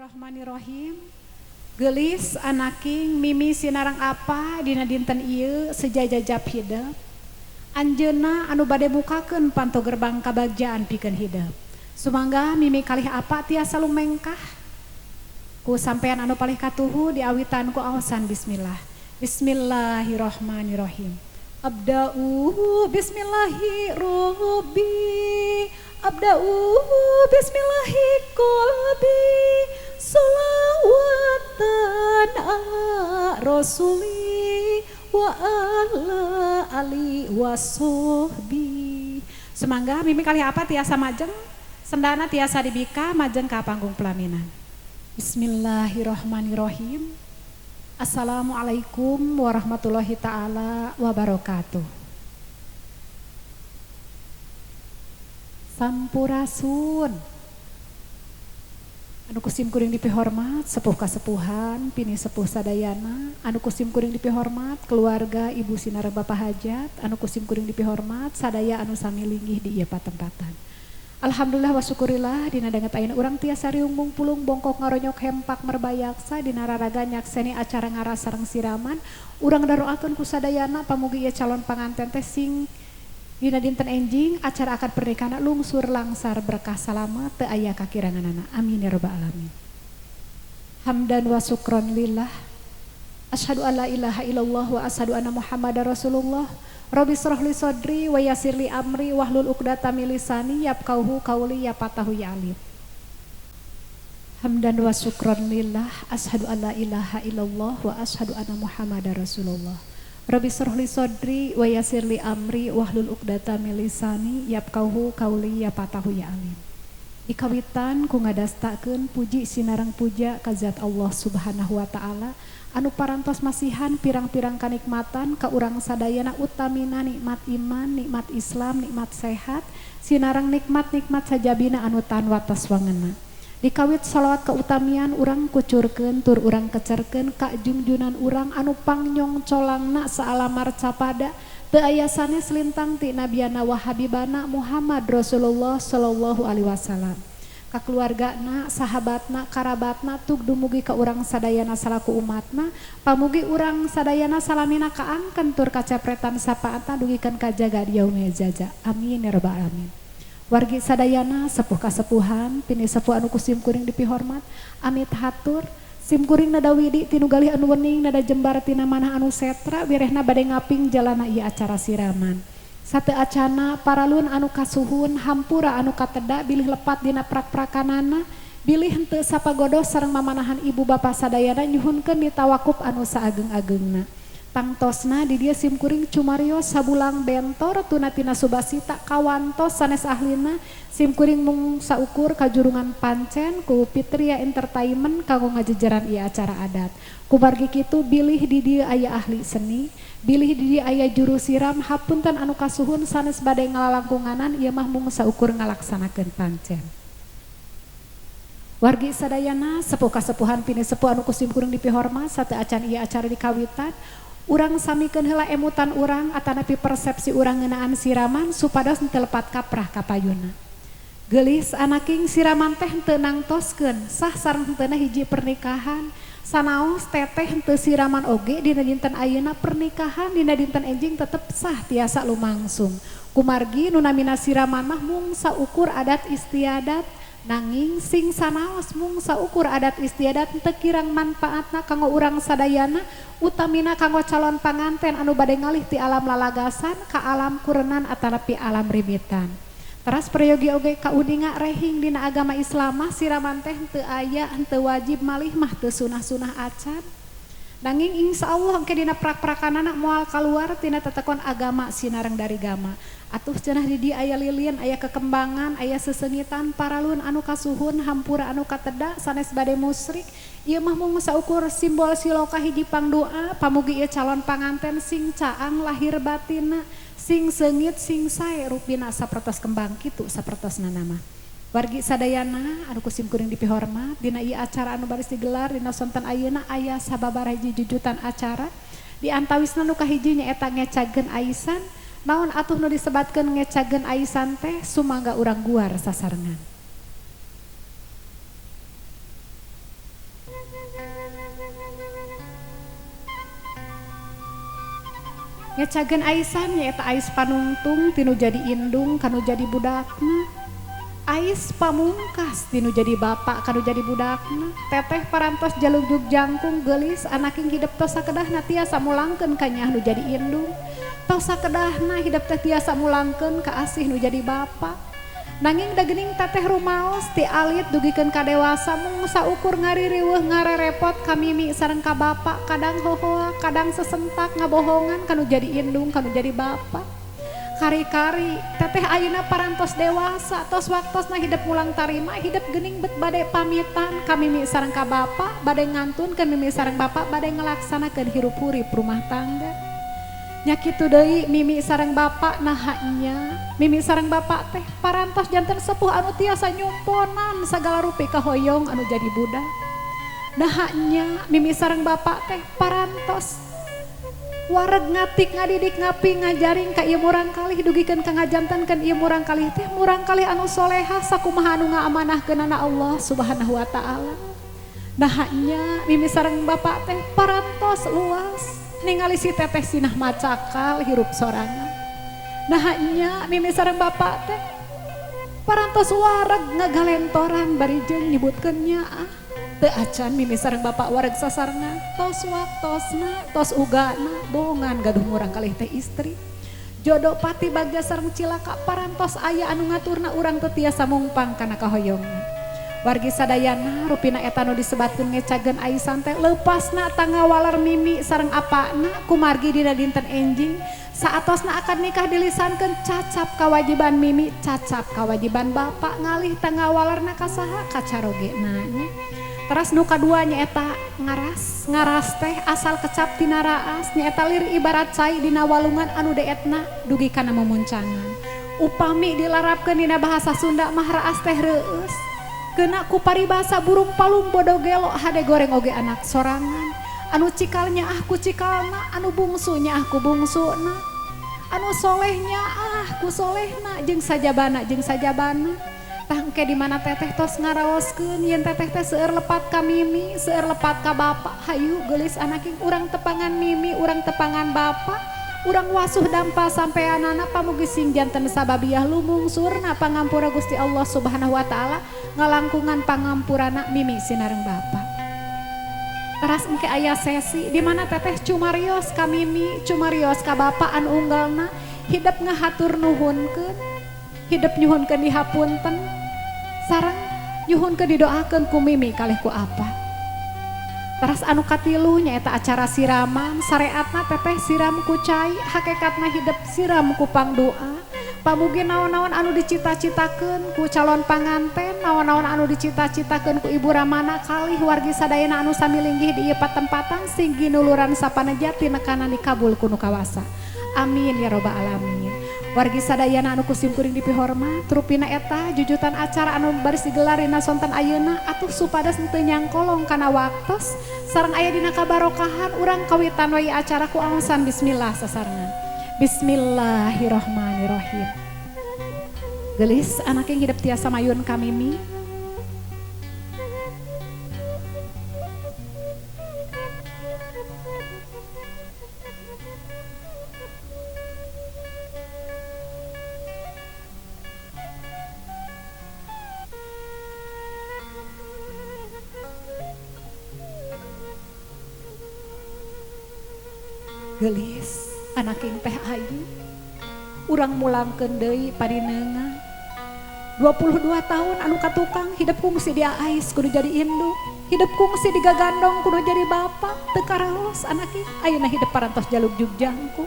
Bismillahirrahmanirrahim. Geulis anaking mimi sinarang apa dina dinten ieu sejajajap hidep. Anjeunna anu bade mukakeun panto gerbang kabagjaan pikeun hidep. Sumangga mimi kalih apa tiasa lumengkah ku sampean anu palih katuhu diawitan ku aosan bismillah. Bismillahirrahmanirrahim. Abda'u bismillahi rabbi, abda'u bismillahi qalbi, sholawatan ala rasuli wa ala ali wa sohbi. Sumangga mimi kalih apa tiasa majeng, sendana tiasa dibika majeng ka panggung pelaminan. Bismillahirrahmanirrahim. Assalamualaikum warahmatullahi taala wabarakatuh. Sampurasun. Anu kusim kuring dipihormat sepuh kasepuhan, pini sepuh sadayana, anu kusim kuring dipihormat keluarga Ibu Sinareng Bapak Hajat, anu kusim kuring dipihormat sadaya anu sami linggih di ieu patempatan. Alhamdulillah wa syukurillah dina danget ayeuna urang tiasa riung mungpulung bongkok ngaronyok hempak merbayaksa dina raraga nyakseni acara ngaras sareng siraman. Urang daroakeun ku sadayana pamugi ieu calon panganten teh sing dina dinten enjing acara akad pernikahan lungsur langsar berkah salamet teu aya kakiranganana. Amin ya rabbal alamin. Hamdan wa syukron lillah. Asyhadu alla ilaha illallah wa asyhadu anna Muhammadar Rasulullah. Rabbi shrah li sadri wa yassir li amri wahlul 'uqdatam min lisani yafqahu qauli ya fatahu ya alim. Hamdan wa syukron lillah. Asyhadu alla ilaha illallah wa asyhadu anna Muhammadar Rasulullah. Rabbi shrah li sadri wa yassir li amri wahlul 'uqdatam min lisani yafqahu qauli ya fatahu ya alim. Dikawitan ku ngadastakeun puji sinareng puja ka zat Allah Subhanahu wa taala anu parantos masihan pirang-pirang kanikmatan ka urang sadayana utamina nikmat iman, nikmat Islam, nikmat sehat, sinareng nikmat-nikmat sajabina anu tan wates wangena. Dikawit salawat keutamian urang kucurkeun tur urang kecerkeun ka jungjunan urang anu pangnyong colangna saalamar capada teu aya sanes lintang ti nabiana wa habibana Muhammad Rasulullah sallallahu alaihi wasallam. Ka keluargana, sahabatna, karabatna tug dumugi ka urang sadayana salaku umatna, pamugi urang sadayana salamina kaangkeun tur kacapretan sapaatna dugikeun ka jaga yaumil jaza. Amin ya rabbal alamin. Wargi sadayana sepuh kasepuhan, pini sepuh anu kusim kuring dipihormat, amit hatur, sim kuring nada widi tinu galih anu wening, nada jembar tina manah anu setra, wirehna bade ngaping jalana ieu acara siraman. Sate acana paralun anu kasuhun, hampura anu kateda, bilih lepat dina prak-prakanana, bilih henteu sapagodos sareng mamanahan ibu bapa sadayana nyuhunkeun ditawakup anu saageng-agengna. Tangtosna di dieu sim kuring cumarios sabulang bentor tunatina subasita kawantos sanes ahlina sim kuring mung saukur kajurungan pancen ku Pitria Entertainment kanggo ngajejeran ieu acara adat. Kumargi kitu bilih di dieu aya ahli seni, bilih di dieu aya juru siram, hapunten anu kasuhun sanes bade ngalalangkunganan ieu mah mung saukur ngalaksanakeun pancen. Wargi sadayana sepuh kasepuhan pini sepuh anu kusim kuring dipihormat sate acan ieu acara dikawitan. Urang samikeun heula emutan urang atanapi persepsi urang ngeunaan siraman supados henteu lepat kaprah ka payuna. Geulis anaking siraman teh henteu nangtoskeun sah sareng henteuna hiji pernikahan, sanaos teteh henteu siraman oge dina dinten ayeuna pernikahan dina dinten enjing tetep sah tiasa lumangsung. Kumargi nu namina siraman mah mung saukur adat istiadat, nanging sing sanaos mung saukur adat istiadat teu kirang manfaatna kanggo urang sadayana utamina kanggo calon panganten anu bade ngalih ti alam lalagasan ka alam kurenan atanapi alam rimitan. Teras prayogi oge kauninga rehing dina agama Islam mah siraman teh henteu aya henteu wajib malih mah teu sunah-sunah acan. Nanging insyaallah engke dina prak-prakanana moal kaluar tina tetekon agama sinareng dari gama. Atuh cenah di dieu aya lilin, aya kekembangan, aya sesengitan paralun anu kasuhun, hampura anu kateda sanes bade musyrik. Ieu mah mung saukur simbol siloka hiji pangdoa pamugi ieu calon panganten sing caang lahir batinna, sing seungit, sing sae rupina sapertos kembang kitu sapertosna nama. Wargi sadayana anu kusim kuring dipihormat dina ieu acara anu baris digelar dina sonten ayeuna aya sababaraha hiji jujutan acara di antawisna nu kahiji nyaeta ngecageun aisan. Naon atuh nu disebatkeun ngecageun aisan teh sumangga urang guar sasarengan. Ngecageun aisan nyaeta ais panungtung tinu jadi indung kanu jadi budakna. Ais pamungkas tinu jadi bapak kanu jadi budakna. Teteh parantos jalugjug jangkung geulis anaking hidep tos sakedahna tiasa mulangkeun ka nyaah nu jadi indung. Tos sakedahna hidep teh tiasa mulangkeun ka asih nu jadi bapak. Nanging da geuning teteh rumaos ti alit dugikeun ka dewasa mung saukur ngaririweuh ngarerepot ka mimi sareng ka bapak, kadang hohoa kadang sesentak ngabohongan kanu jadi indung kanu jadi bapak. Kari-kari teteh ayeuna parantos dewasa tos waktosna hidep mulang tarima hidep geuning bet bade pamitan ka mimi sareng ka bapak, bade ngantunkeun mimi sareng bapak, bade ngalaksanakeun hirup hurip rumah tangga. Nya kitu deui mimi sareng bapak naha nya mimi sareng bapak teh parantos janten sepuh anu tiasa nyumponan sagala rupi kahoyong anu jadi budak. Naha nya mimi sareng bapak teh parantos wareg ngatik ngadidik ngapi ngajaring ka ieu murang kalih dugikeun ka ngajantenkeun ieu murang kalih teh murang kalih anu solehah sakumaha anu ngaamanahkeunana Allah Subhanahu wa taala. Naha nya mimi sareng bapak teh parantos luas ningali si teteh sinah macakal hirup sorangan. Naha nya mimi sareng bapak teh parantos wareg ngagalentoran bari jeung nyebutkeun nyaah. Teu acan mimi sareng bapak wareg sasarengan tos waktosna tos ugana bongan gaduh murang kalih teh istri. Jodoh pati bagja sareng cilaka parantos aya anu ngaturna urang teu tiasa mungpang kana kahoyongna. Wargi sadayana rupina eta nu disebatkeun ngecageun aisan teh leupasna tangawaler mimi sareng apana kumargi dina dinten enjing saatosna akad nikah dilisankeun cacap kawajiban mimi cacap kawajiban bapak ngalih tangawalerna ka saha ka carogena nya. Teras nu kadua nyaeta ngaras, ngaras teh asal kecap tina raas nyaeta lir ibarat cai dina walungan anu deetna dugi kana memuncangan. Upami dilarapkeun dina bahasa Sunda mah raas teh reueus. Kena ku paribasa burung palung bodo gelo hade goreng oge anak sorangan. Anu cikalnya ah ku cikalna, anu bungsunya ah ku bungsuna, anu solehnya ah ku solehna, jeung sajabana jeung sajabana. Tangke di mana teteh tos ngaraoskeun yen teteh teh seueur lepat ka mimi, seueur lepat ka bapak. Hayu geulis anaking urang tepangan mimi, urang tepangan bapak, urang wasuh dampa sampeanana pamugi sing janten sababiah lumungsurna pangampura Gusti Allah Subhanahu wa taala ngalangkungan pangampurana mimi sinareng bapak. Teras engke aya sesi di mana teteh cumarios ka mimi, cumarios ka bapak anu unggalna hidep ngahatur nuhunkeun, hidep nyuhunkeun dihapunten, sareng nyuhunkeun didoakeun ku mimi kalih ku apa. Teras anu katilu nyaeta acara siraman, sareatna teteh siram ku cai, hakikatna hidep siram ku pangdoa. Pamugi naon-naon anu dicita-citakeun ku calon panganten, naon-naon anu dicita-citakeun ku ibu ramana kalih wargi sadayana anu sami linggih di ieu patempatan sing ginuluran sapaneja tinekanan dikabul ku nu kawasa. Amin ya robbal alamin. Wargi sadayana anu ku simkuring dipihormat, rupina eta jujutan acara anu baris digelar dina sonten ayeuna atuh supados teu nyangkolong kana waktos sareng aya dina kabarokahan urang kawitan we acara ku aosan bismillah sasarengan. Bismillahirrahmanirrahim. Gelis anak yang hidup tiasa mayun ka mimi. Gelis anaking teh ayu urang mulangkeun deui padineungan 22 tahun anu katukang hidup kungsi diais kudu jadi induk, hidup kungsi digagandong kudu jadi bapak, teu karaos anaking ayeuna hidup parantos jalugjug jangkung.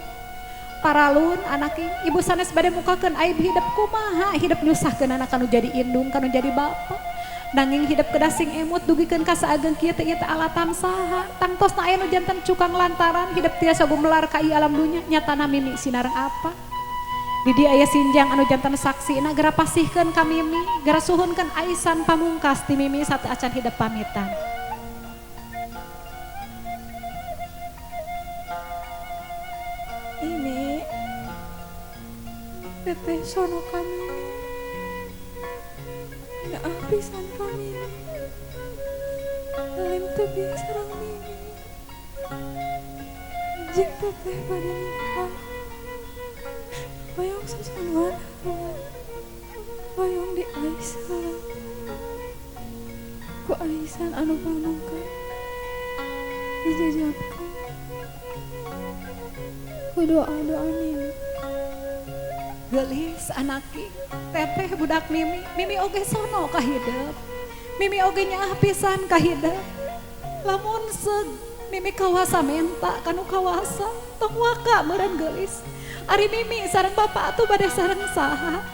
Paralun anaking ibu sanes bade mukakeun aib hidup kumaha hidup nyusahkeun anak kanu jadi indung kanu jadi bapak. Nanging hidup kedah sing emut dugikeun ka saageng kieu teh ieu teh alatan saha tangtosna aya nu janten cukang lantaran hidup tiasa gumelar ka ieu alam dunya nyatana mimi sinareng apa. Di dieu aya sinjang anu janten saksina gera pasihkeun ka mimi gera suhunkeun aisan pamungkas ti mimi satu acan hidup pamitan. Ini teteh sono kami ya pisan kami. Alim tebih sareng Mimi. Jeung teteh bade nikah. Hoyong susunuan heula. Hoyong diais heula. Ku aisan anu pamungkas dijajabkeun ku doa-doa Mimi. Geulis anaki, teteh budak Mimi, Mimi oge sono ka hidep. Mimi oge nyaah pisan ka hidep. Lamun seug Mimi kawasa menta kanu kawasa, tong waka meureun geulis. Ari Mimi sareng bapak atuh bade sareng saha?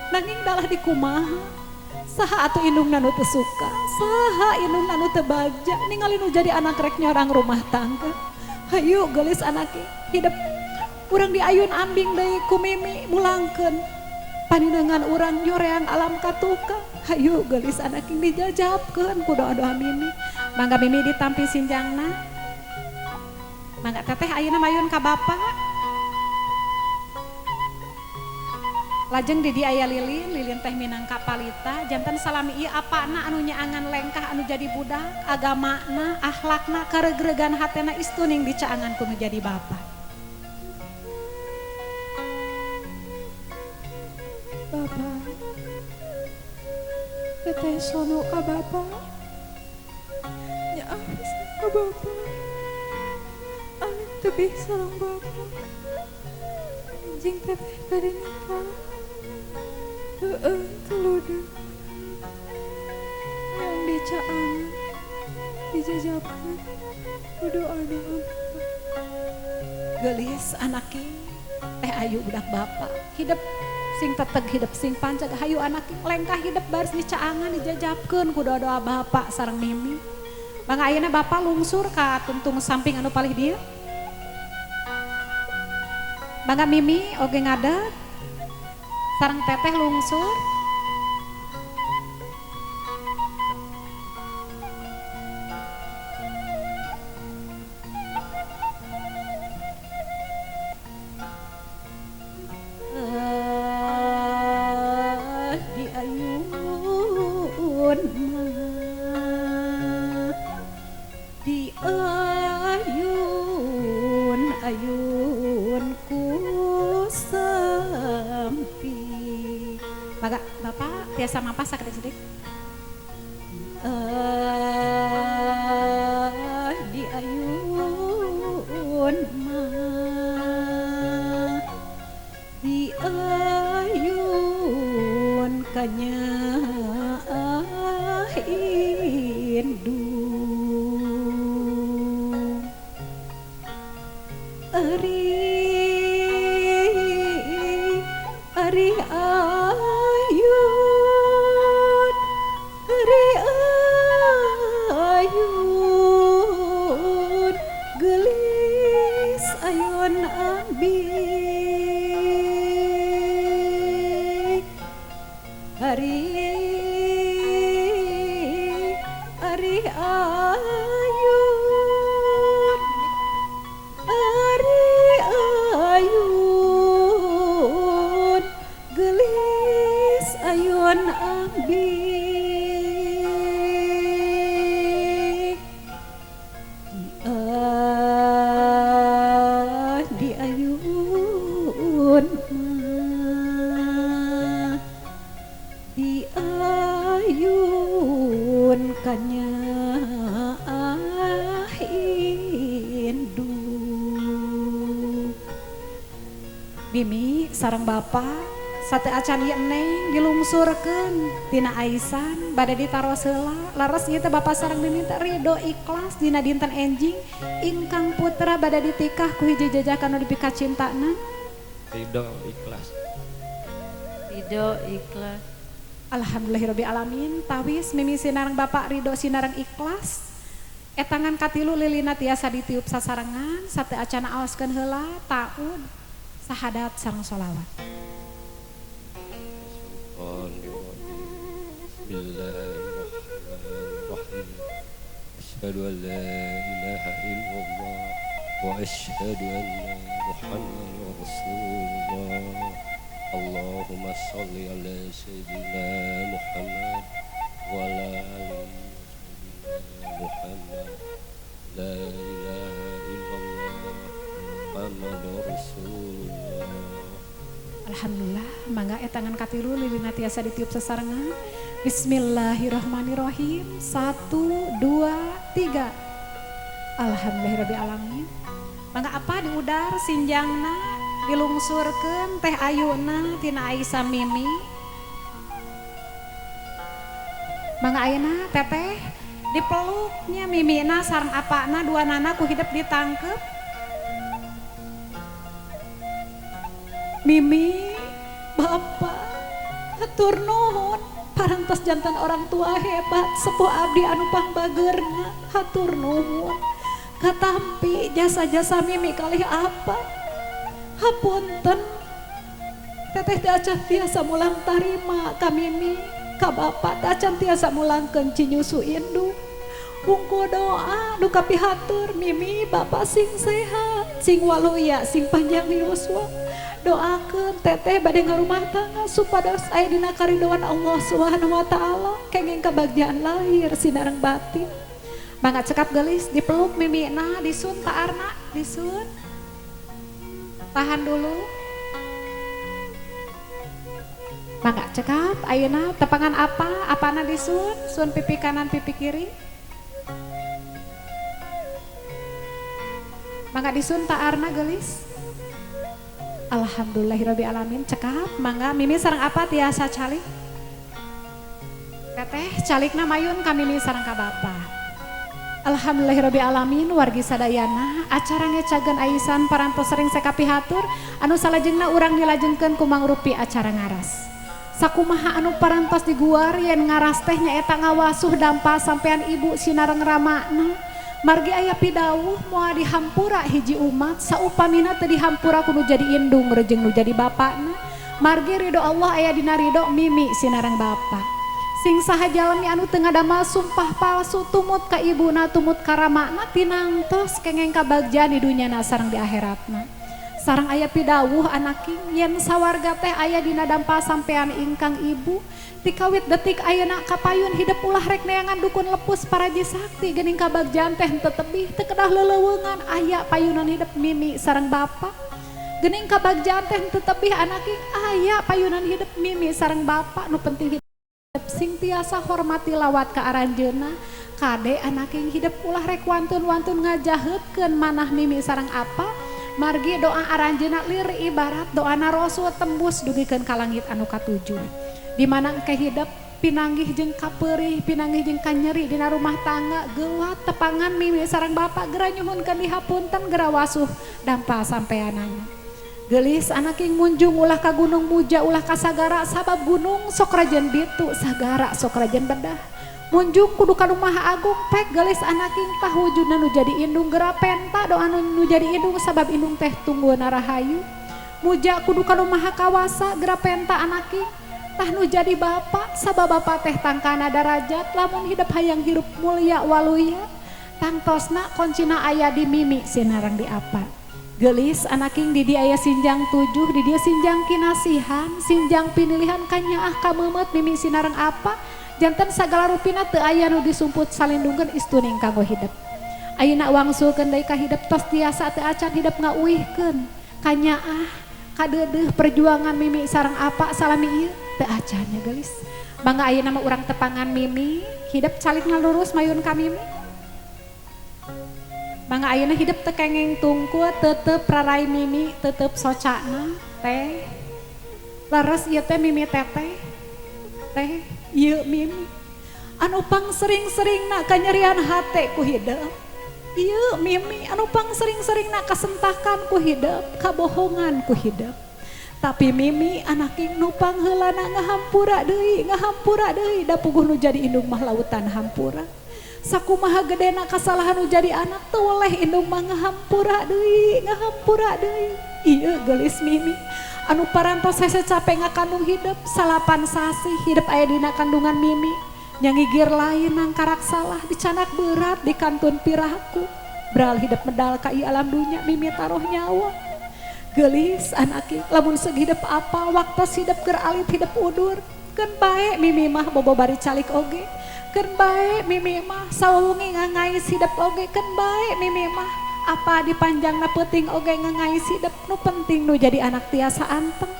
Nanging dalah dikumaha? Saha atuh indungna nu teu suka, saha indungna nu teu bagja ningali nu jadi anak rek nyorang rumah tangga. Hayu geulis anaki, hidep urang diayun ambing deui ku Mimi mulangkeun paninengan urang nyoreang alam katuka. Hayu geulis anaki dijajabkeun ku doa-doa Mimi. Mangga Mimi ditampi sinjangna. Mangga teteh ayeuna mayun ka bapa. Lajeng di dieu aya lilin, lilin teh minangka palita, janten salami ieu apana anu nyaangan lengkah anu jadi budak, agamana, akhlakna, karegregan hatena istuning dicaangan ku nu jadi bapa. Bapak, teteh sono ka bapa, nyaah pisan ka bapa, alim tebih sareng bapa, jeung teteh bade nikah. Heeh, tuluduh yang dicaangan dijajabkeun ku doa-doa bapa. Geulis anaki, teh ayu budak bapa, hidep sing teteg, hidep sing panceg, hayu anaki lengkah hidep baris dicaangan dijajabkeun ku doa-doa bapa sareng Mimi. Mangga ayeuna bapa lungsur ka tungtung samping anu palih dieu. Mangga Mimi oge ngadeg sareng teteh lungsur. Di ayun mah, di ayun ayun ku sempi. Maka bapak tiasa mampas sakedik-sedik. Di ayun mah, di ayun kanyaah indung. Ari ari ayun, ari ayun, geulis ayun abi. Ari ari ayun, ari ayun, geulis ayun abi. Di ayun mah, di ayun kanyaah indung. Mimi sareng bapa sate acan ieu neng dilungsurkeun tina aisan bade ditaros heula. Leres ieu teh bapa sareng Mimi teh ridho ikhlas dina dinten enjing ingkang putra bade ditikah ku hiji jajakan nu dipikacintana. Ridho ikhlas. Ridho ikhlas. Alhamdulillahirabbil alamin. Tawis Mimi sinareng bapak ridho sinareng ikhlas. Etangan katilu lilina tiasa ditiup sasarengan sate acana aoskeun heula taud sahadat sareng sholawat. Bismillahirrahmanirrahim. Asyhadu an la ilaha illallah wa asyhadu anna Muhammadar Rasulullah. Allahumma shalli ala sayyidina Muhammad wa ala ali sayyidina Muhammad. Alhamdulillah, mangga tangan katilu lilina tiasa ditiup sesarengan. Bismillahirrahmanirrahim. 1, 2, 3. Alhamdulillahirabbil alamin. Mangga apa diudar sinjangna dilungsurkeun teh ayuna tina Aisyah Mimi. Mangga ayeuna teteh dipeluknya mimina sareng apana dua nana ku hidep ditangkep. Mimi, bapak, hatur nuhun parantos jantan orang tua hebat sepuh abdi anu pangbageurna hatur nuhun. Katampi jasa-jasa Mimi kalih apa? Hapunten teteh teh acan tiasa mulang tarima ka Mimi, ka bapak teh acan tiasa mulangkeun cinyusu induk. Wungku doa nu kapihatur Mimi bapak sing sehat, sing waluya, sing panjang yuswa. Doakeun teteh bade ngarumah tangga supados aya dina karidhoan Allah Subhanahu wa taala, kenging kabagjaan lahir sinareng batin. Mangga cekap gelis dipeluk mimina disun taarna disun. Tahan dulu. Mangga cekap ayeuna tepangan apa? Apana disun? Sun pipi kanan pipi kiri. Mangga disun taarna gelis. Alhamdulillahirabbil alamin cekap mangga Mimi sareng apa tiasa calik? Teteh calikna mayun ka Mimi sareng ka bapa. Alhamdulillahirabbil alamin wargi sadayana acara ngecageun aisan parantos sering sekapihatur anu salajengna urang dilajengkeun ku mangrupi acara ngaras. Sakumaha anu parantos diguar yen ngaras teh nyaeta ngawasuh dampa sampean ibu sinareng ramana. Margi aya pidawuh moal dihampura hiji umat saupamina teu dihampura ku nu jadi indung rejeng nu jadi bapakna. Margi ridho Allah aya dina ridho Mimi sinareng bapa. Sing saha jalmi anu teu ngadamal sumpah palsu tumut ka ibuna tumut ka ramana tinangtos kengeng kabagjaan di dunyana sareng di akhiratna. Sareng aya pidawuh anaking yen sawarga teh aya dina dampa sampean ingkang ibu tikawit detik ayeuna kapayun hidep ulah rek neangan dukun lepus paraji sakti geuning kabagjaan teh henteu tebih teu kedah leleuweungan aya payunan hidep Mimi sareng bapa. Geuning kabagjaan teh henteu tebih anaking aya payunan hidep Mimi sareng bapa nu penting hidep sing tiasa hormati lawat ka aranjeunna. Kade anaking hidep ulah rek wantun-wantun ngajaheutkeun manah Mimi sareng apa. Margi doa aranjeunna lir ibarat doana Rasul tembus dugikeun ka langit anu katujuh. Di mana engke hidep pinanggih jeung kapeurih, pinanggih jeung kanyeri dina rumah tangga geuwat tepangan Mimi sareng bapa geura nyuhunkeun dihapunten geura wasuh dampa sampeanana. Geulis anaking munjung ulah ka gunung muja ulah ka sagara sabab gunung sok rajen bitu sagara sok rajen bedah. Munjung kudu ka nu Maha Agung pek geulis anaking tah wujudna nu jadi indung geura penta doa nu jadi indung sabab indung teh tunggueuna rahayu. Muja kudu ka nu Maha Kawasa geura penta anaking tah nu jadi bapa sabab bapa teh tangkana darajat lamun hidep hayang hirup mulia waluya tangtosna koncina aya di Mimi sinareng di apa. Geulis anaking di dia aya sinjang 7 di dia sinjang kinasihan sinjang pinilihan kanyaah kameumeut Mimi sinareng apa janten sagala rupina teu aya nu disumput salindungkeun istuning kanggo hidep. Ayeuna wangsulkeun deui ka hidep tos tiasa teu acan hidep ngauihkeun kanyaah kadeudeuh perjuangan Mimi sareng apa salami ieu teu acan nya geulis. Mangga ayeuna mah urang tepangan Mimi hidep calikna lurus mayun ka Mimi. Mangga ayeuna hidep teu kenging tungkul tetep rarai Mimi tetep socana teh leres ieu teh Mimi teteh teh ieu Mimi anu pang sering-seringna kanyerian hate ku hidep. Ieu Mimi anu pang sering-seringna kasentakan ku hidep, kabohongan ku hidep. Tapi Mimi anaking nu pangheulana ngahampura deui da puguh nu jadi indung mah lautan hampura. Sakumaha gedena kasalahan nu jadi anak teu weleh indung mah ngahampura deui, ngahampura deui. Ieu geulis Mimi anu parantos hese capek ngakandung hidep salapan sasih hidep aya dina kandungan Mimi. Nyangigir lain nangkarak salah dicanak berat di kantun piraku. Beral hidep medal ka ieu alam dunya Mimi taruh nyawa. Geulis anaki lamun seug hidep apa waktos hidep keur alit hidep udur. Keun bae Mimi mah bobo bari calik oge. Keun bae Mimi mah sawengi ngangais hidep oge. Keun bae Mimi mah apa dipanjangna peuting oge ngangais hidep nu penting nu jadi anak tiasa anteng.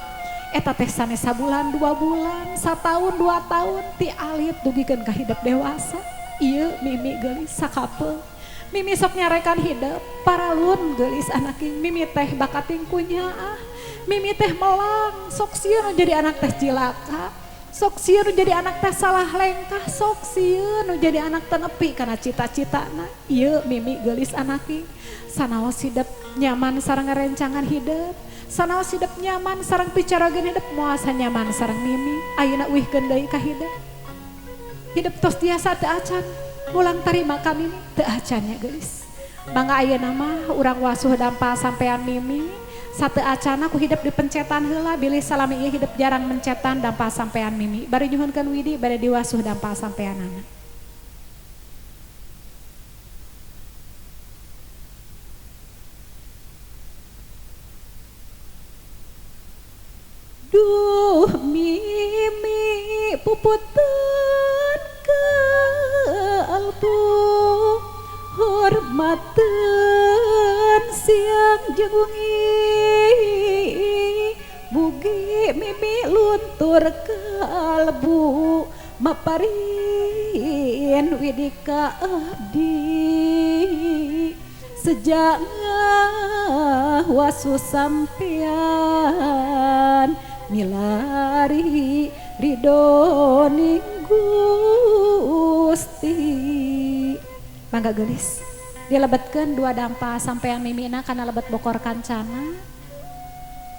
Eta teh sanes sabulan 2 bulan, sataun 2 tahun ti alit dugikeun ka hidep dewasa. Ieu Mimi geulis sakapeung. Mimi sok nyarekan hidep paralun geulis anak king. Mimi teh bakating kunyaah. Mimi teh melang, sok sieun jadi anak teh cilaka. Sok sieun jadi anak teh salah lengkah, sok sieun jadi anak teh nepi kana cita-citana. Ieu Mimi geulis anak king. Sanaos hidep nyaman sareng ngarencangan hidep. Sanaos hidep nyaman sareng picarageun hidep, moal sanyaman sareng Mimi. Ayeuna uihkeun deui ka hidep. Hidep tos tiasa teu acan, mulang tarima ka Mimi teu acan nya geulis. Mangga ayeuna mah urang wasuh dampal sampean Mimi. Sate acana ku hidep dipencetan heula bilih salami ieu hidep jarang mencetan dampal sampean Mimi. Bari nyuhunkeun widi bade diwasuh dampal sampeanana. Duh Mimi puputan kalbu hormaten siang jeung wengi bugi Mimi luntur kalbu maparin widika abdi sejak wasu sampean milari ridho ning Gusti. Mangga geulis dilebetkeun dua dampa sampean Mimina kana lebet bokor kancana,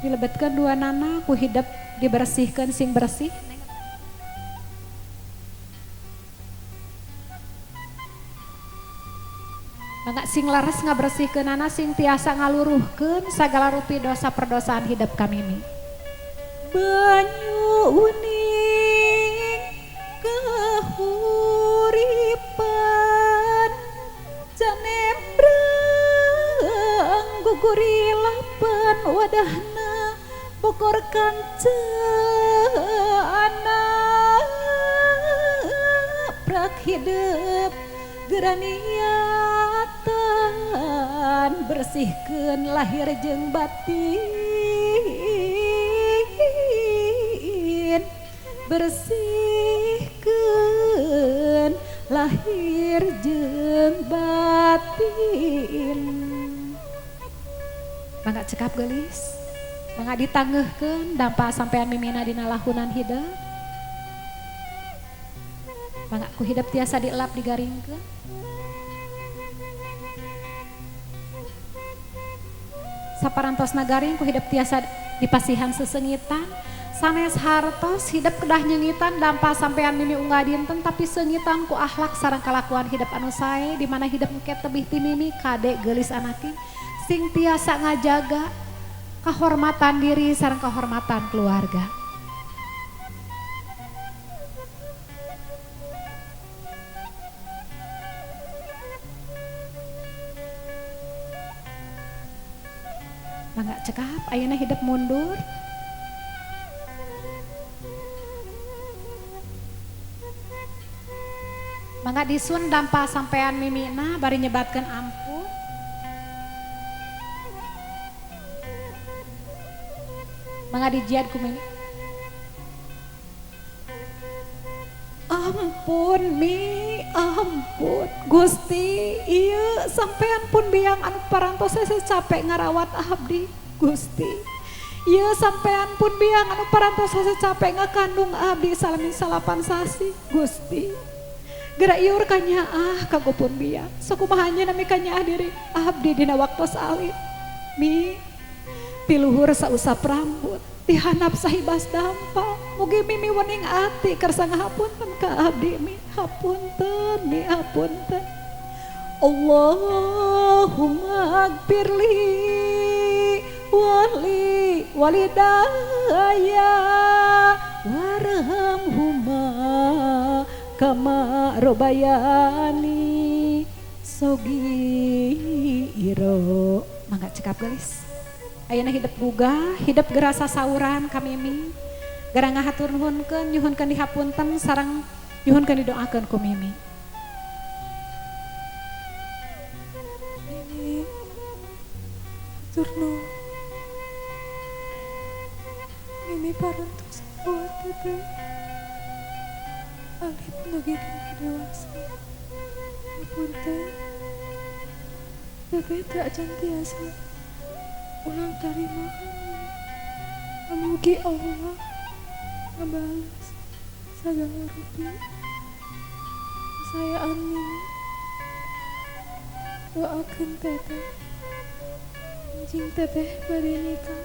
dilebetkeun dua nana ku hidep dibersihkeun sing bersih. Mangga sing laras ngabersihkeun nana sing tiasa ngaluruhkeun sagala rupi dosa perdosaan hidep ka Mimi. Banyu uning kahuripan janembrang guguri lapan wadahna bokor kancana prak hidep geraniatan bersihkeun lahir jeung batin, bersihkeun lahir jeung batin. Mangga cekap geulis, mangga ditangeuhkeun dampa sampean Mimina dina lahunan hidep. Mangga ku hidep tiasa dielap digaringkeun. Saparantosna garing ku hidep tiasa dipasihan sesengitan. Sanes hartos hidep kedah nyengitan dampa sampean Mimi unggal dinten tapi sengitan ku akhlak sareng kalakuan hidep anu sae di mana hidep engke tebih ti Mimi kade geulis anaki sing tiasa ngajaga kehormatan diri sareng kehormatan keluarga. Mangga cekap ayeuna hidep mundur. Mangga disun dampa sampean Mimina bari nyebatkeun ampuh. Mangga dijiad ku Mimi. Ampun Mi, ampun Gusti, ieu sampean pun biang anu parantos saya capek ngarawat abdi Gusti. Ieu sampean pun biang anu parantos saya capek ngakandung abdi salami salapan sasi Gusti. Gerak iur kanyaah kanggo pun biang sakumaha nami kanyaah diri abdi dina waktos alit. Mi tiluhur sausap rambut tihanap sahibas dampa mugi Mimi wening ati kersa ngahapunten ka abdi Mi, hapunten Mi, hapunten. Allahumma gfirli wali walidaya warhamhuma kama robayani sogiro. Mangga cekap gelis. Ayeuna hidep gugah, hidep gerasa sauran ka Mimi. Gara ngahatur nuhunkeun, nyuhunkeun dihapunten sareng nyuhunkeun didoakeun ku Mimi. Mimi hatur nuhun. Mimi Dugikeun ka dewasa. Hapunten. Teteh teu acan tiasa ulang tarima ka Mimi. Mugi Allah ngabales sagala rupi kasayaan Mimi. Doakeun teteh. Anjing teteh bade nikah.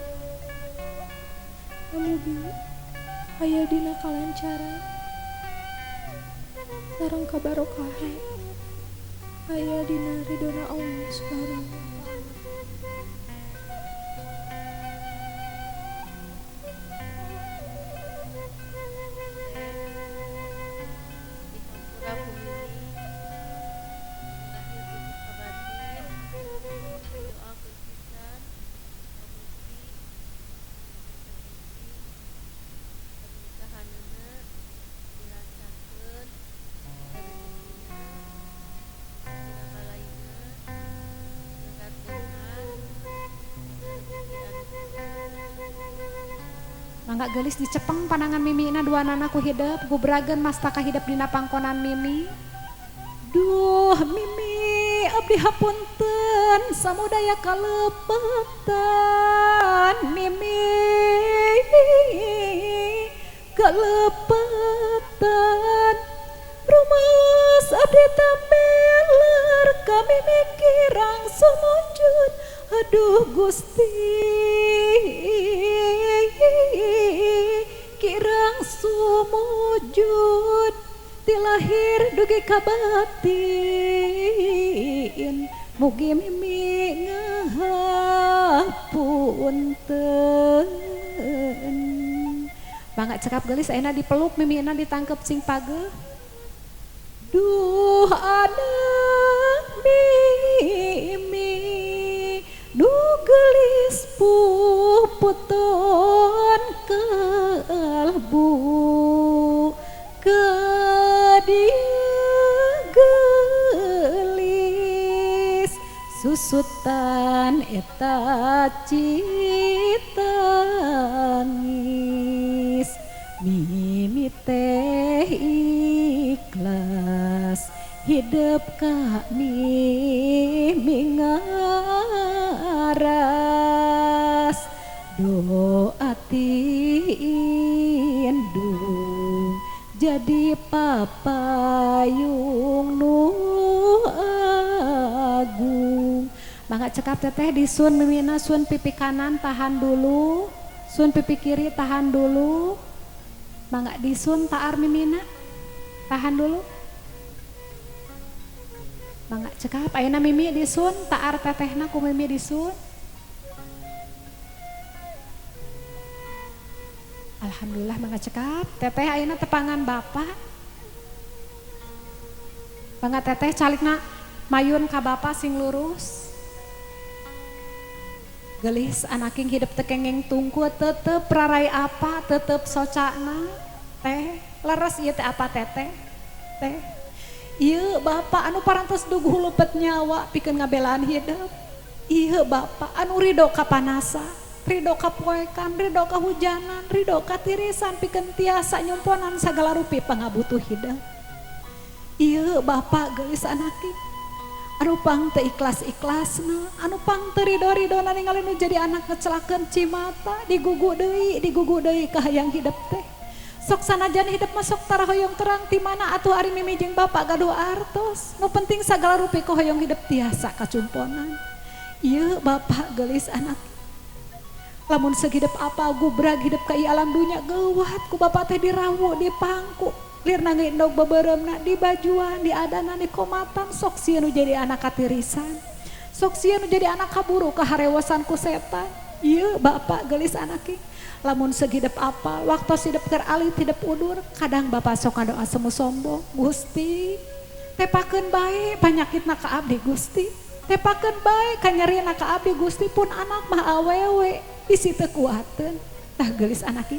Mugi aya dina kalancaran sareng kabarokahan. Aya dina ridona Allah Subhanahu wa Ta'ala. Dihampura ku Mimi lahir duka ka batin, doakeun pisan pamugi enjing pernikahanana dilancarkeun, rezekina tina balaina, sehat beunghar, rezeki anu Mangga geulis dicepeng panangan Mimina duanana ku hidep gubrageun mastaka hidep dina pangkonan Mimi. Duh Mimi abdi hapunten samudaya kalepetan Mimi kalepetan rumus abdi tameler ka Mimi kirang sumujud aduh Gusti kirang sumujud ti lahir dugi ka batin mugi Mimi ngahapunten. Mangga cekap geulis ayeuna dipeluk Mimina ditangkep sing pageuh. Duh anak Mimi nu geulis puputon kalbu ka dieu geulis susutan eta citangis Mimi teh ikhlas hidup ka Mimi ngaras doa ti indung jadi papayung nu agung. Mangga cekap teteh disun Mimina sun pipi kanan tahan dulu, sun pipi kiri tahan dulu. Mangga disun taar Mimina tahan dulu. Mangga cekap ayeuna Mimi disun taar tetehna ku Mimi disun. Alhamdulillah mangga cekap teteh ayeuna tepangan bapak. Mangga teteh calikna mayun ka bapak sing lurus. Gelis anaking hidup tekengeng tungku tetep rarai apa tetep socana teh leres ieu teh apa teteh teh ieu bapak anu parantos duguh lupet nyawa pikeun ngabelaan hidup ieu bapak anu ridho kapanasa ridho kapoekan ridho kahujanan ridho katirisan pikeun tiasa nyumponan sagala rupi pangabutuh hidup ieu bapak geulis anaking anu pang teu ikhlas-ikhlasna anu pang teu ridho-ridhona ningali nu jadi anak ngecelakeun cimata digugu deui kahayang hidup teh sok sanajan hidup mah sok tara hoyong terang ti mana atuh ari Mimi jeung bapak gaduh artos nu penting sagala rupi ku hoyong hidup tiasa kacumponan ieu bapak geulis anak lamun segidep apa gubrag hidup ka ieu alam dunya geuwat ku bapak teh dirawu dipangku lirna ngeindog beberemna di bajuan di adanan di komatan sok sieun nu jadi anak katirisan sok sieun nu jadi anak kaburu kaharewasan ku setan ieu bapak geulis anak lamun segidep apa waktu hidup keur alit hidup udur kadang bapak sok ngadoa semu sombong Gusti tepakeun bae panyakitna ka abdi Gusti tepakeun bae kanyerina ka abdi Gusti pun anak mah awewe bisi teu kuateun tah geulis anak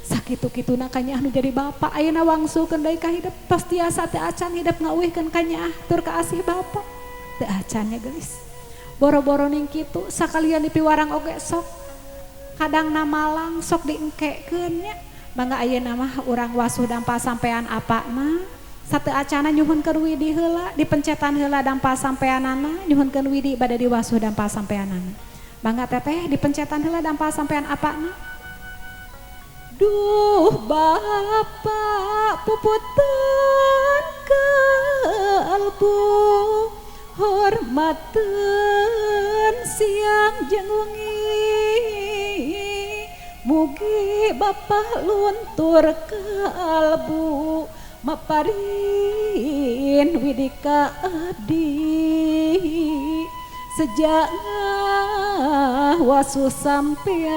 sakitu-kituna kanyaah nu jadi bapak ayeuna wangsulkeun deui ka hidup tos tiasa teu acan hidup ngauihkeun kanyaah tur kaasih bapak teu acan nya geulis boro-boro ning kitu sakalian dipiwarang oge sok kadang namalang sok diengkekeun nya mangga ayeuna mah urang wasuh dampa sampean apana Sateu acana nyuhunkeun widi heula dipencetan heula dampal sampeanana nyuhunkeun widi bade diwasuh dampal sampeanana. Mangga teteh dipencetan heula dampal sampean apana. Duh bapak puputan kalbu hormaten siang jeung wengi mugi bapak luntur kalbu maparin widika abdi sejak wasu sampean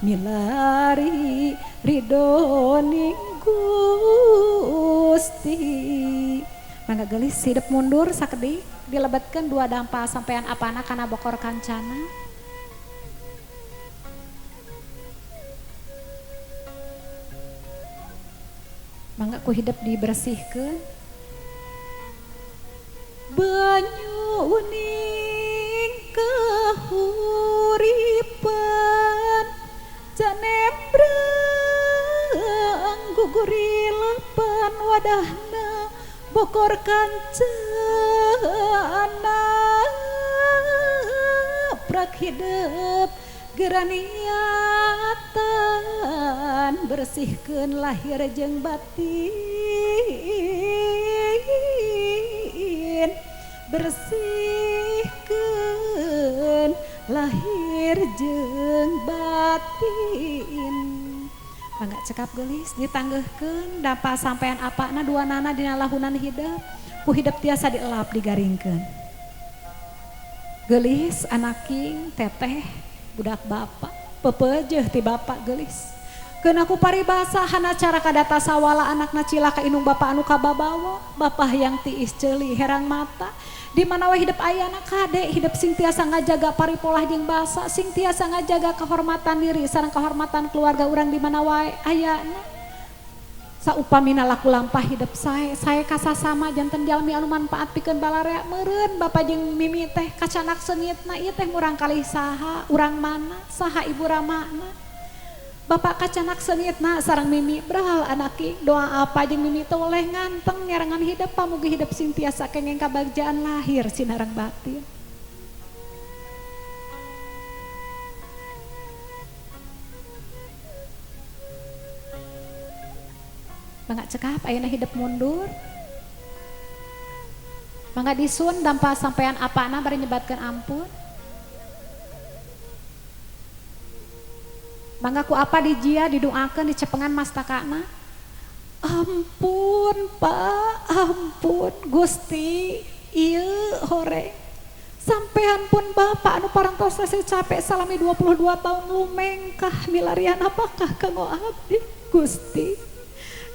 milari ridhoning Gusti. Mangga gelis hidup mundur sakedik dilebetkeun dua dampal sampean apana kana bokor kancana. Mangga ku hidup dibersihkeun. Banyu uning kahuripan canembrang guguri lapan wadahna bokor kancana prak hidup geraniatan bersihkeun lahir jeung batin bersihkeun lahir jeung batin. Mangga cekap gelis ditanggeuhkeun dampal sampean apana dua nana dina lahunan hidup ku hidup tiasa dielap digaringkeun. Gelis anaking teteh budak bapak pepejeuh ti bapak gelis. Keun aku paribasa hana cara kadata sawala anakna cilaka inung bapak anu kababawa bapak yang tiis ceuli herang mata di mana we hidup ayana kade hidup sing tiasa ngajaga paripolah jeung basa sing tiasa ngajaga kehormatan diri sareng kehormatan keluarga urang di mana wae ayana. Saupamina laku lampah hidup sae sae kasasama janten jalmi anu manfaat pikeun balarea meureun bapa jeung mimi teh kacanak seungitna ieu teh murang kalih saha urang mana saha ibu ramana. Bapak kacanak seungitna sareng mimi berhal anaki doa apa jeung mimi teh oleh nganteng nyarengan hidup pamugi hidup sing tiasa kenging kabagjaan lahir sinareng batin. Mangga cekap ayeuna hidup mundur. Mangga disun dampal sampean apana bari nyebatkeun ampun. Mangga ku apa dijia didoakeun dicepengan mastakana. Ampun Pak, ampun Gusti, ieu hore. Sampean pun bapak anu parantos saya capek salami 22 tahun lumengkah milarian apakah kanggo abdi Gusti.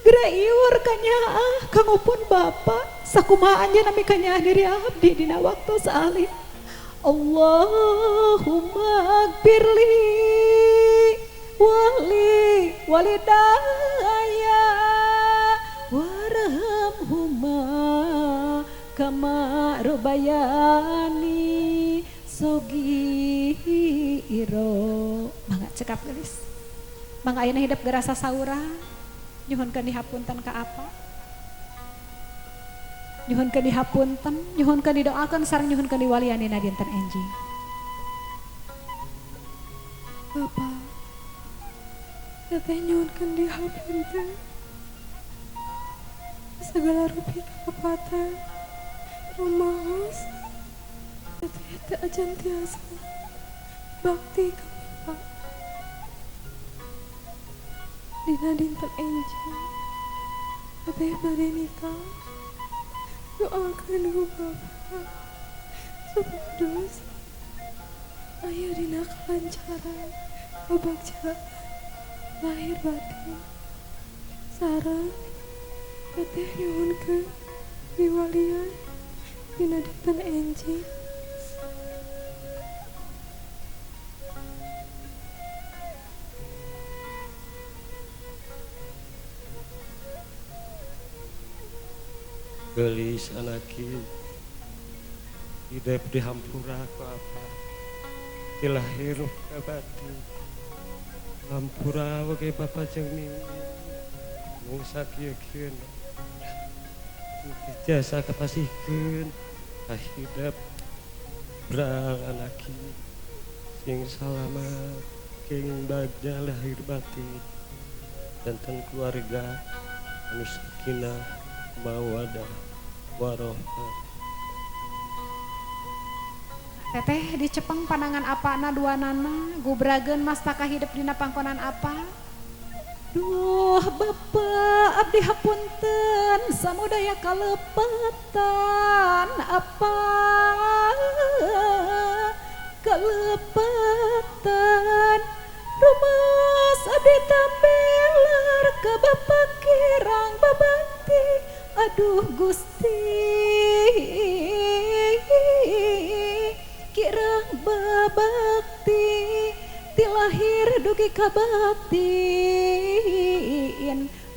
Geura iur kanyaah kanggo pun bapak sakumaha anjeun nami kanyaah diri abdi dina waktu saalit. Allahumma gfirli wali walidaya warhamhuma kama robayani sogiro. Mangga cekap gelis. Mangga ayeuna hidup gerasa saurang nyuhunkeun dihapunten ka apa? Nyuhunkeun dihapunten, nyuhunkeun didoakeun sareng nyuhunkeun diwalian dina dinten enjing. Bapak, teteh nyuhunkeun dihapunten segala rupi kalepatan rumaos teteh teu acan tiasa bakti ka Bapak. Dina dinten enjing teteh bade nikah, doakeun ku Bapak supados aya dina kalancaran kabagjaan lahir batin. Sareng teteh nyuhunkeun diwalian dina dinten enjing. Gelis anaki hidup dihampura ku apa dilahir ke batin hampura wage bapa jeung mimi mung sakieu-kieuna. Jasa kapasihkeun kahidep brang anaki sing salamat king bagja lahir batin janten keluarga anu sakinah mawadah warohmah. Teteh dicepeng pandangan apana dua nana gubrageun mastaka hidup dina pangkonan apa. Duh bapak abdi hapunten samudaya kalepatan apa kalepatan rumas abdi tambelar ka bapak kirang babakti aduh Gusti kirang babakti ti lahir dugi ka batin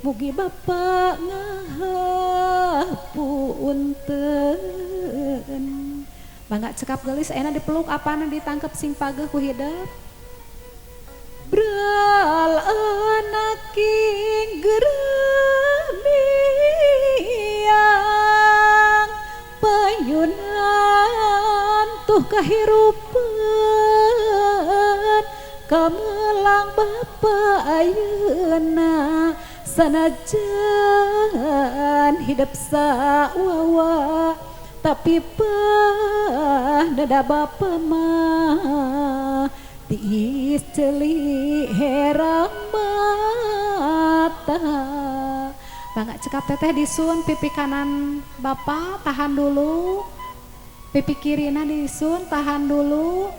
mugi bapak ngahapunten. Mangga cekap gelis ayeuna dipeluk apana ditangkep sing pageuh ku hidep. Bral anaking geremiang payunan tuh kahirupan kamelang bapa ayeuna sanajan hidup sawawa tapi pah bapa mah tiis ceuli herang mata. Mangga cekap teteh disun pipi kanan bapak tahan dulu, pipi kirina disun tahan dulu,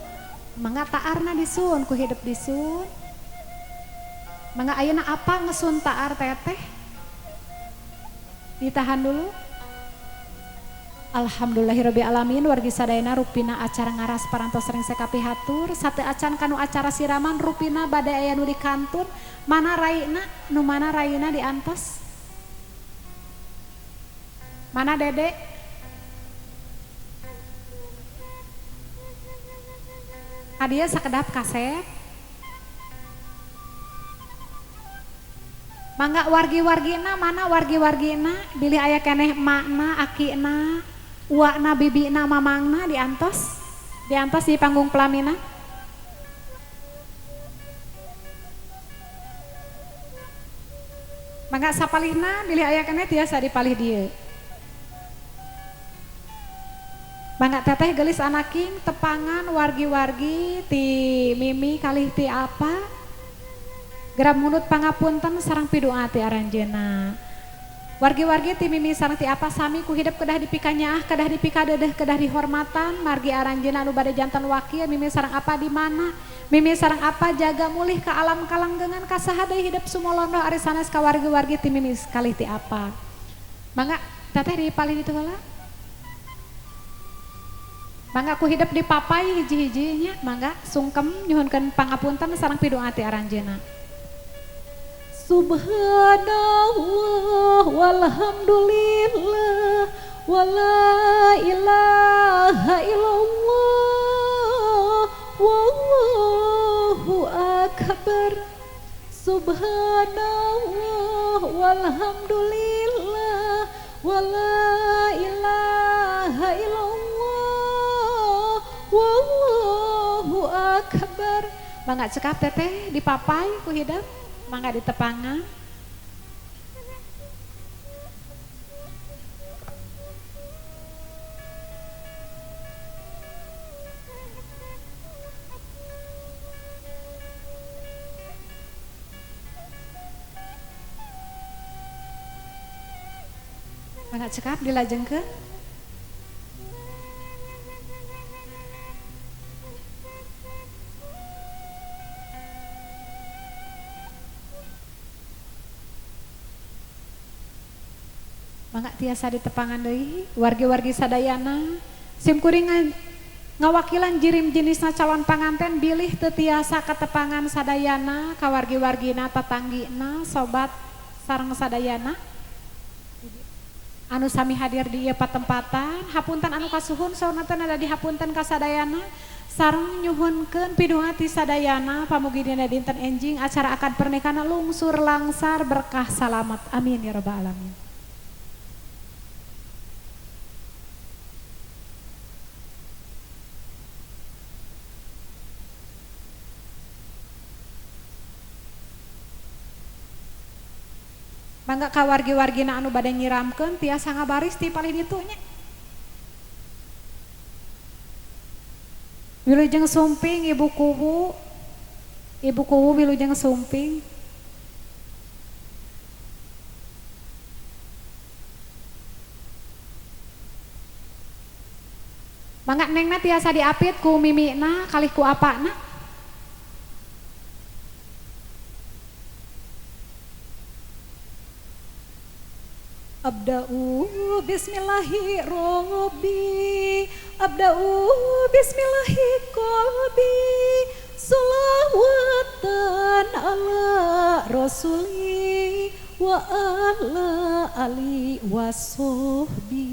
mangga taarna disun ku hidup disun. Mangga ayeuna apa ngesun taar teteh ditahan dulu. Alhamdulillahirabbil alamin wargi sadayana rupina acara ngaras parantos sering sekapihatur sate acan kanu acara siraman rupina bade aya nu di kantun mana raina nu mana raina diantos mana dede hadiah sakedap kaset. Mangga wargi-wargina mana wargi-wargina bilih aya keneh emakna akina uakna bibina mamangna diantos diantos di panggung pelamina. Mangga sapalihna bilih aya keneh tiasa dipalih dieu. Mangga teteh gelis anaking tepangan wargi-wargi ti Mimi kalih ti apa geram munut pangapunten sareng pidoa ti aranjeuna. Wargi-wargi ti Mimi sareng ti apa sami ku hidep kedah dipikanyaah kedah dipikadeudeeh kedah dihormatan margi aranjeuna anu bade janten wakil Mimi sareng apa di mana Mimi sareng apa jaga mulih ka alam kalanggengan ka saha deui hidep sumolondo ari sanes ka wargi-wargi ti Mimi kalih ti apa. Mangga teteh dipalih ditu heula. Mangga ku hidep dipapai hiji-hiji nya mangga sungkem nyuhunkeun pangapunten sareng pidoa ti aranjeuna. Subhanallah walhamdulillah wala ilaha illallah wallahu akbar. Subhanallah walhamdulillah wala ilaha illallah wallahu akbar. Mangga cekap teteh dipapai ku hidep. Mangga ditepangan. Mangga cekap dilajengkeun. Mangga tiasa ditepangan deui wargi-wargi sadayana sim kuring ngawakilan jirim jenisna calon panganten bilih teu tiasa katepangan sadayana ka wargi-wargina tatanggina sobat sareng sadayana anu sami hadir di ieu patempatan hapunten anu kasuhun saurna teh nada dihapunten ka sadayana sareng nyuhunkeun pidunga ti sadayana pamugi dina dinten enjing acara akad pernikahan lungsur langsar berkah salamat amin ya rabbal alamin. Mangga ka wargi-wargina anu bade nyiramkeun tiasa ngabaris ti palih ditu nya. Wilujeng sumping Ibu Kuwu. Ibu Kuwu wilujeng sumping. Mangga nengna tiasa diapit ku mimina kalih ku apana. Abda'u bismillahi robbi, abda'u bismillahi qalbi, sholawatan ala rasuli wa ala ali wasohbi.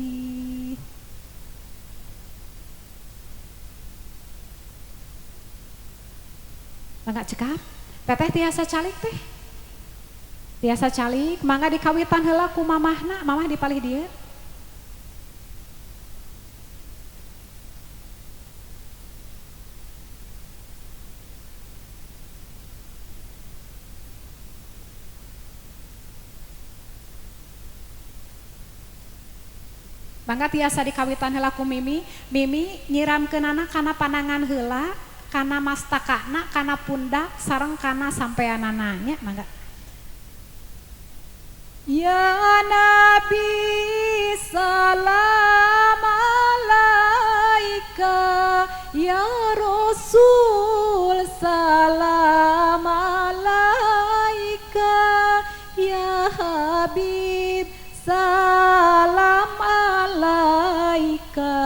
Mangga cekap, teteh tiasa calik teh. Tiasa calik, mangga dikawitan heula ku mamahna, mamah dipalih dieu. Mangga tiasa dikawitan heula ku Mimi, Mimi nyiramkeunana kana panangan heula, kana mastakana, kana pundak, sareng kana sampeanana nya mangga. Ya Nabi salam alaika, ya Rasul salam alaika, ya Habib salam alaika,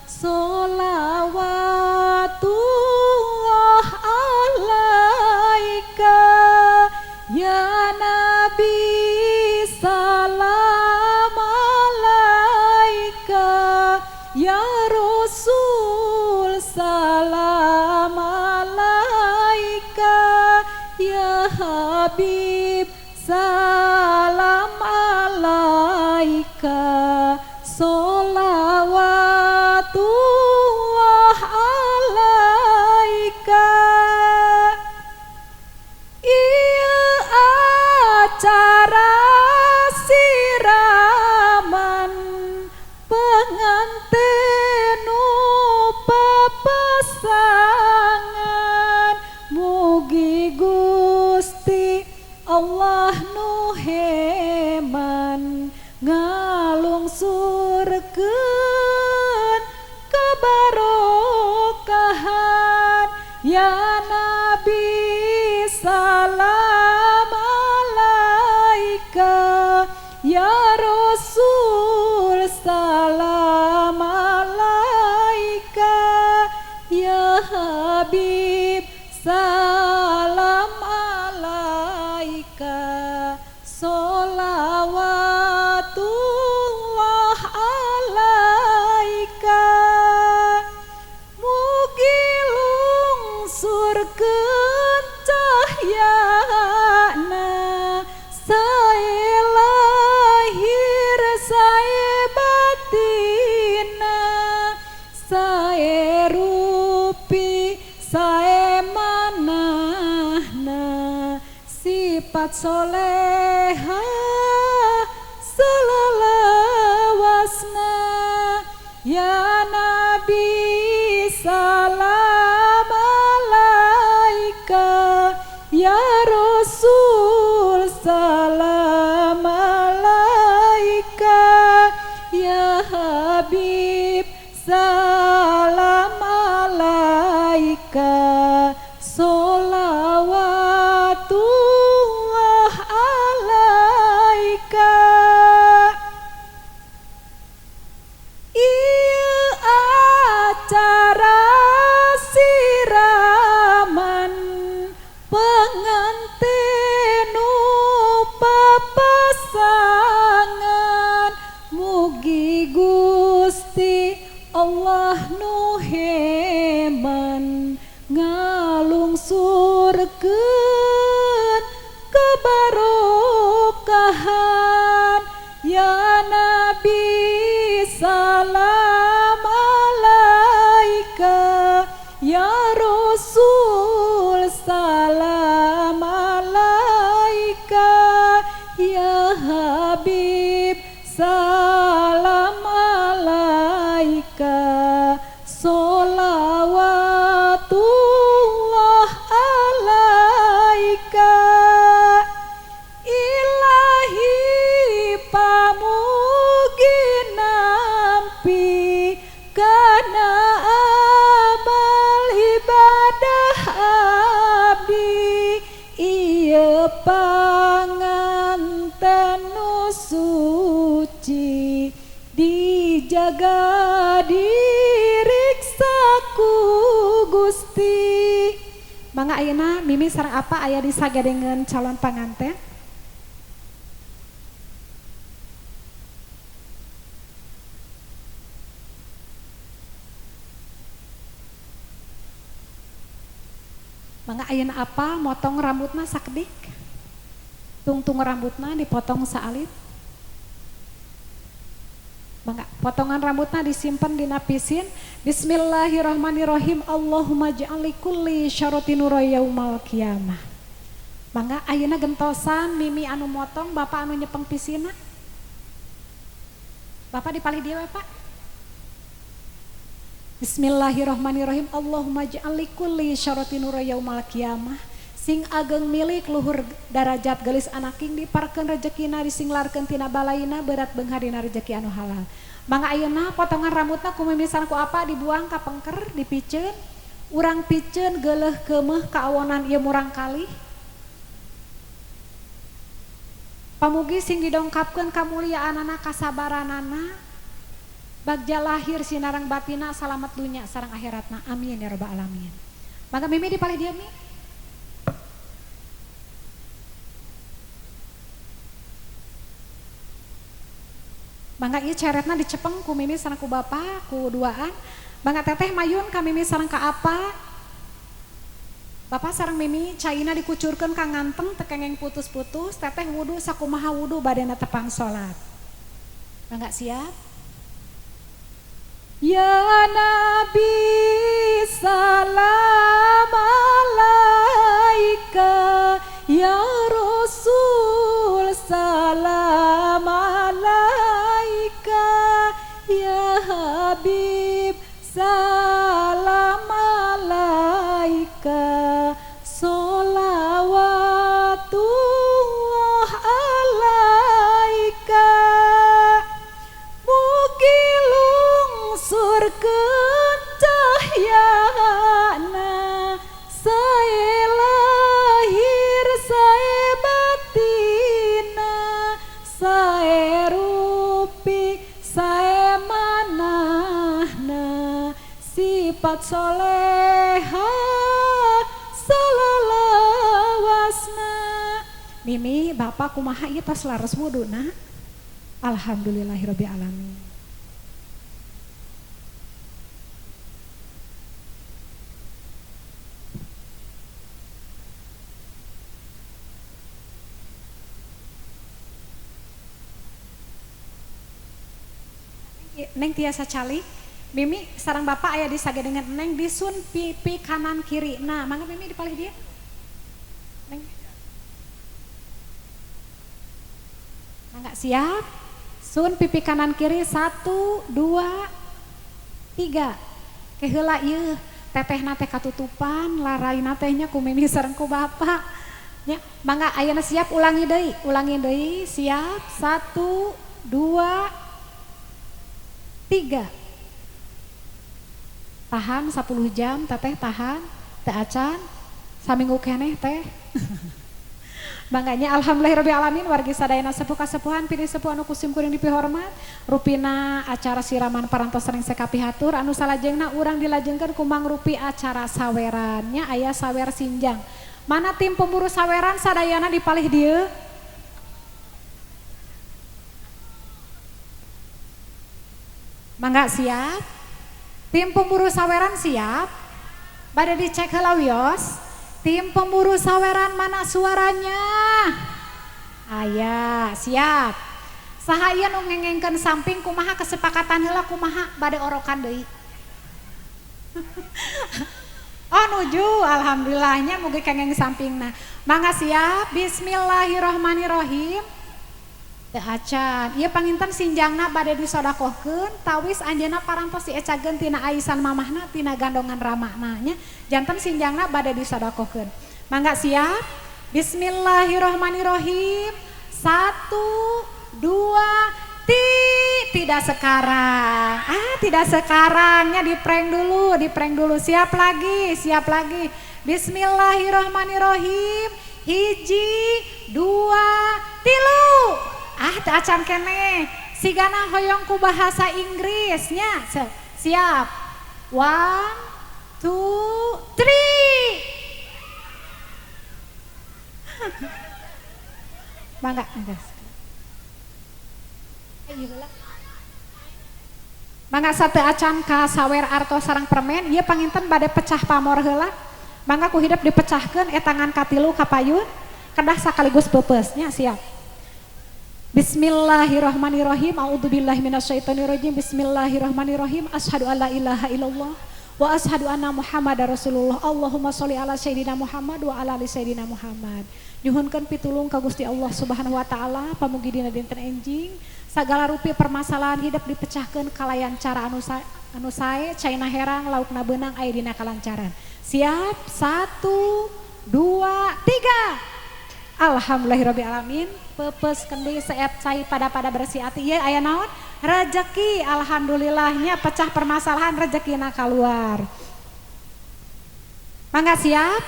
sholawatullah alaika, ya Nabi salam alaika, ya Rasul salam alaika, ya Habib salam alaika, sholawatullah alaika. Ieu acara siraman pengantin nu papasangan, mugi Gusti Allah nu heman ngalungsurkeun kebarokahan. Ya Nabi salam alaika, ya Rasul salam alaika, ya Habib salam alaika, sholawatullah alaika. Mugi lungsurkeun cahyana, sae lahir sae batina, sae rupi sae manahna, sifat soleha selalawasna. Ya Nabi salam alaika, ya Rasul salam alaika, ya Habib salam alaika, sholawatullah alaika. Ieu acara siraman pengantin nu papasangan, mugi Gusti Allah nu heman ngalungsurkeun kebarokahan. Ya Nabi salam alaika, ya Rasul salam alaika, ya Panganten nu suci dijaga diriksa ku Gusti. Mangga ayeuna Mimi sareng apa aya di sagedengeun calon panganten. Mangga ayeuna apa motong rambutna sakedik. Tungtung rambutna dipotong saalit. Mangga potongan rambutna disimpan dina pisin. Bismillahirrahmanirrahim. Allahumma ja'al likulli syaratin nura yaumal qiyamah. Mangga ayeuna gentosan Mimi anu motong, bapak anu nyepeng pisina. Bapak dipalih dieu we, Pak. Bismillahirrahmanirrahim. Allahumma ja'al likulli syaratin nura yaumal qiyamah. Sing ageng milik luhur darajat gelis anaking diparkeun rejekina disinglarkeun tina balaina berat beunghar dina rejeki anu halal. Mangga ayeuna potongan rambutna ku Mimi sareng ku apa dibuang ka pengker dipiceun. Urang piceun geuleuh keumeuh kaawonan ieu murang kalih. Pamugi sing didongkapkeun kamuliaanana kasabaranana. Bagja lahir sinareng batina salamet dunya sareng akhiratna. Amin ya rabbal alamin. Mangga Mimi dipalih dieu Mi. Mangga ieu ceretna dicepeng ku Mimi sareng ku bapa ku duaan. Mangga teteh mayun ka Mimi sareng ka apa. Bapak sareng Mimi caina dikucurkeun ka nganteng teu kengeng putus-putus. Teteh wudu sakumaha wudu badena tepang salat. Mangga siap. Ya Nabi salam alaika, ya Rasul salam alaika, ya Habib salam alaika, sholawatullah alaika. Mugi lungsurkeun cahyana, sae lahir sae batina, sae rupi sae manahna, sifat soleha salalawasna. Mimi bapak kumaha ieu tos laras wuduna. Alhamdulillahirabbil alamin. Neng tiasa calik, Mimi sareng bapak aya di sagedengan Neng disun pipi kanan kiri. Nah, mangga Mimi dipalih dia. Neng. Mangga siap. Sun pipi kanan kiri 1 2 3. Keheula ieu tetehna teh katutupan, laraina teh nya ku Mimi sareng ku bapak. Nya, mangga ayeuna siap ulangi deui, siap. 1 2 3. Tahan 10 jam teteh tahan, teh acan saminggu keneh teh. Manganya alhamdulillahirabbil alamin wargi sadayana sepuh kasepuhan pilih sepuh anu kusim kuring dipihormat rupina acara siraman parantos sering sekapihatur anu salajengna urang dilajengkeun ku mangrupi acara sawerannya aya sawer sinjang. Mana tim pemburu saweran sadayana dipalih dieu? Mangga siap? Tim pemburu saweran siap? Bade dicek heula wios. Tim pemburu saweran mana suaranya? Aya, siap. Saha ieu nu ngengengkeun samping kumaha kesepakatan heula kumaha bade orokan deui. Oh nuju, alhamdulillahnya mugi kengeng sampingna. Mangga siap? Bismillahirrahmanirrahim. Teu acan. Ieu panginten sinjangna bade disodakohkeun tawis anjeunna parantos diecageun tina aisan mamahna tina gandongan ramahna nya. Janten sinjangna bade disodakohkeun. Mangga siap? Bismillahirrahmanirrahim. 1 2 3. Tidak sekarang. Ah, tidak sekarangnya diprank dulu, diprank dulu. Siap lagi, siap lagi. Bismillahirrahmanirrahim. 1 2, 3. Ah, teu acan keneh. Sigana hoyong ku bahasa Inggrisnya. Siap. 1, 2, 3. Mangga, mangga. Mangga sate acan ka sawer artos sareng permen, ieu panginten bade pecah pamor heula. Mangga ku hidep dipecahkeun etangan katilu kapayun, kedah sakaligus peupeusnya, siap. Bismillahirrahmanirrahim. A'udzubillahi minasyaitonirrajim. Bismillahirrahmanirrahim. Asyhadu alla ilaha illallah wa asyhadu anna Muhammadar Rasulullah. Allahumma sholli ala sayidina Muhammad wa ala ali sayidina Muhammad. Nyuhunkeun pitulung ka Gusti Allah Subhanahu wa taala, pamugi dina dinten enjing sagala rupi permasalahan hidup dipecahkeun kalayan cara anu sae, caina herang, laukna beunang, aya dina kalancaran. Siap? 1, 2, 3. Alhamdulillahirabbil alamin. Peupeus deui seep cai pada-pada bersih ati. Ieu aya naon? Rezeki, alhamdulillahnya pecah permasalahan, rezekina keluar. Mangga siap?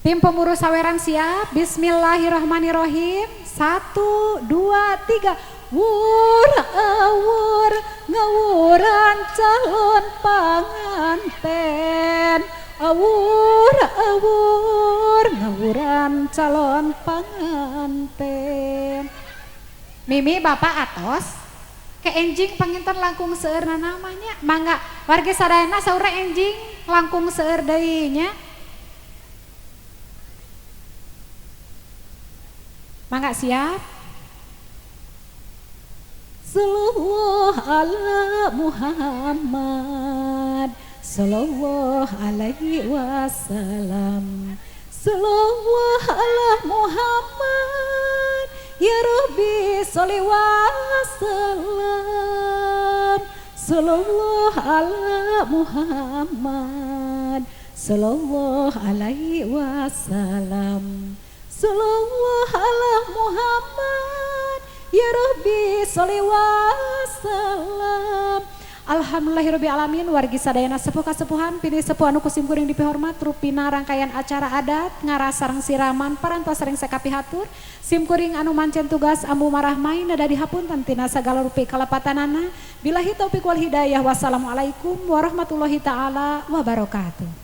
Tim pemurus saweran siap? Bismillahirrahmanirrahim. 1, 2, 3. Wur awur ngawuran calon panganten. Awur awur ngawuran calon panganten. Mimi bapak atos ke enjing panginten langkung seueurna namanya. Mangga wargi sadayana saurna enjing langkung seueur deui nya. Mangga siap? Sallallahu ala Muhammad sallallahu alaihi wasallam. Sallallahu ala Muhammad ya Rabbi sholli wa sallam. Sallallahu ala Muhammad sallallahu alaihi wasallam. Sallallahu ala Muhammad ya Rabbi sholli wa sallam. Alhamdulillahirabbil alamin. Wargi sadayana sepuh kasepuhan pilih sepuh anu ku simkuring dipihormat rupina rangkaian acara adat ngaras sareng siraman parantos sareng sakapihatur simkuring anu mancen tugas ambu marahmai nada dihapunten tina sagala rupi kalepatanana. Billahi taufik wal hidayah. Wassalamualaikum warahmatullahi taala wabarakatuh.